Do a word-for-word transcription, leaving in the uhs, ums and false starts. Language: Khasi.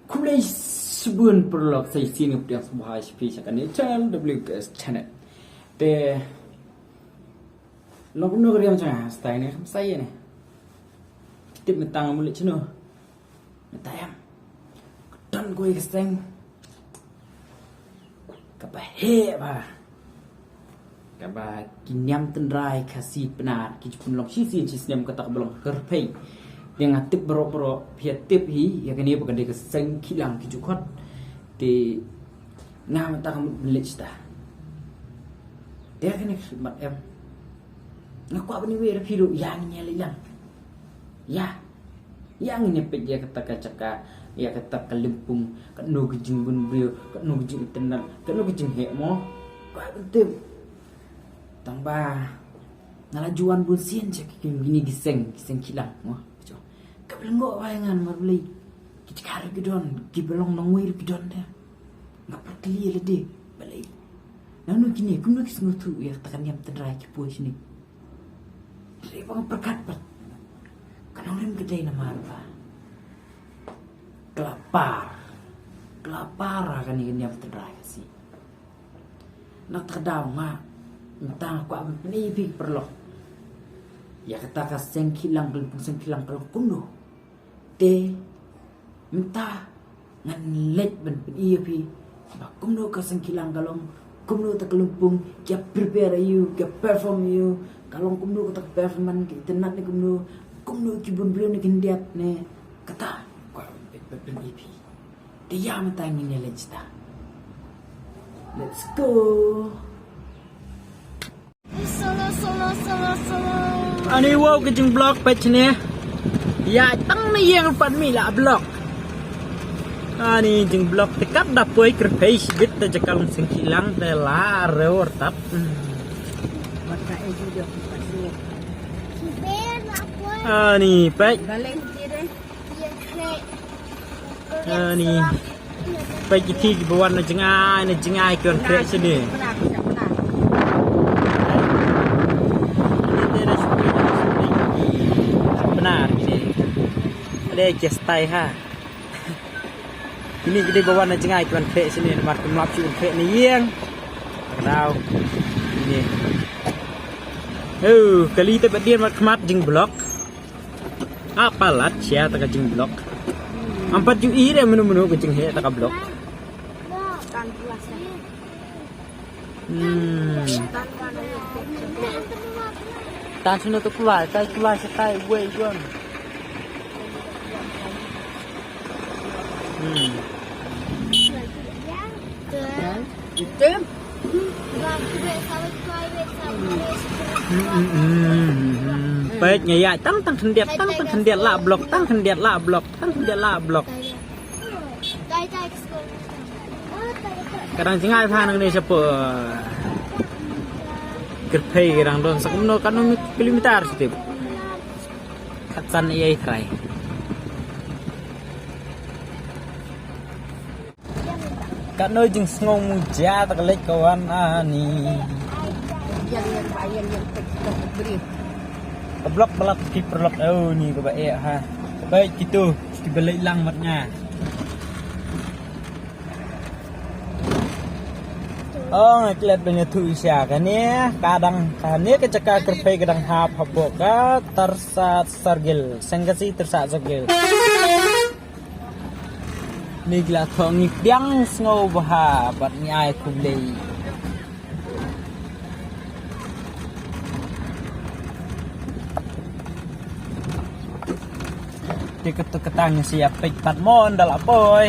Khublei shibun paralok, sa shisien nga pdiang sngewbha ïa phi sha kane channel W K S Channel. Te long kumno ka riam jong nga, style ne kham sa ïa ne. Tip mynta nga mut leit shano? Mynta em, ka don kawei ka seng kaba heh bha, kaba ki niam tynrai Khasi Pnar ki ju pynlong shisien shisnem, kata kaba long ka Kyrphei. Te nga tip baroh baroh phi ïa tip hi ïa kane ba ka dei ka seng khih lang ki ju khot. Te nga mynta nga mut ban leit shata. Te kane ka khidmat em, nga kwah ban ïa wei ïa phi ruh, ïa ngin ïa leit lang. Ïa, ïa ngin ïa peit ïa kata ka jaka, ïa kata ka lympung, katno ka jingbun briew, katno ka jingitynnad, katno ka jingheh mo. Kwah ban tip. Tang ba nga la ju wan bun sien sha ki, kine ki seng, ki seng khih lang mo. Kaba lyngngoh bha ïa nga namar balei, ki jaka ruh ki don, kiba long nongwei ruh ki don te. Nga pyrkhat ïa lade, balei, nangno kine, kumno ki sngewthuh ïa kata ka niam tynrai ki poi shane. Hynrei ba nga pyrkhat pat, ka nongrim ka dei namar ba ka la par, ka la par ha kane ka niam tynrai Khasi. Na kata ka daw nga, mynta nga kwah ban pyni ïa phi paralok ïa kata ka seng khih lang, ka lympung seng khih lang ka long kumno. Te mynta ngan leit ban pyni ïa phi ba kumno ka seng khih lang ka long, kumno kata ka lympung, ki ïa prepare ïa u, ki ïa perform ïa u, ka long kumno kata ka performance, ka itynnad ne kumno, kumno ki bun briew ne khyndiat ne, kata kwah ban pyni ïa phi. Te ïa mynta ngin ïa leit shata. Let's go. Solo, solo, solo, solo. Ani wow, ka jingblok peit shane. Ïa tang na ïing pat mi la blok. Ani jingblok te kat da poi Kyrphei shibit, te jaka long seng khih lang te la rew rtap. Hmm. Ani peit. Ani. Peit kiti kiba wan na jngai, na jngai ki wan khreh shane. Pnar kine. Ade ki stai ha. Kine ki dei ba wan na jngai ki wan khreh shane, namar kim lap shuh wan khreh na ïing. Daw. Kine. Oh, kali te ba dien mat khmat jingblok. Ah, palat sia ta ka jingblok. Am pat ju i re menu menu ka jingheh ta ka blok. Hmm. Tan sunu tu kulai, tai kulai setai wei gon. Hmm. Item. Hmm, hmm, hmm, hmm, hmm. Peit nga ïa tang tang khyndiat, tang tang khyndiat la blok, tang khyndiat la blok, tang khyndiat la blok. Ka dang jngai pha nang ne shapo. Kyrphei ka dang don sa kumno katno kilometer shatei. Katsan ïa i trai. Katno jingsngew muja ta ka leit ka wan ani. Ka blok ba la ki paralok, oh, ni kaba eh ha. Kaba eh kitu kiba leit lang mat nga. Oh, nga klet ban ïathuh sha kane, ka dang kane ka jaka Kyrphei ka dang hap hapoh ka Tarsat Circle, Seng Khasi Tarsat Circle. Ni ki la thoh, ngi pdiang sngewbha bad ngi ai khublei. Te katu ka tang ngi sa ïa peit pat mo ynda la poi.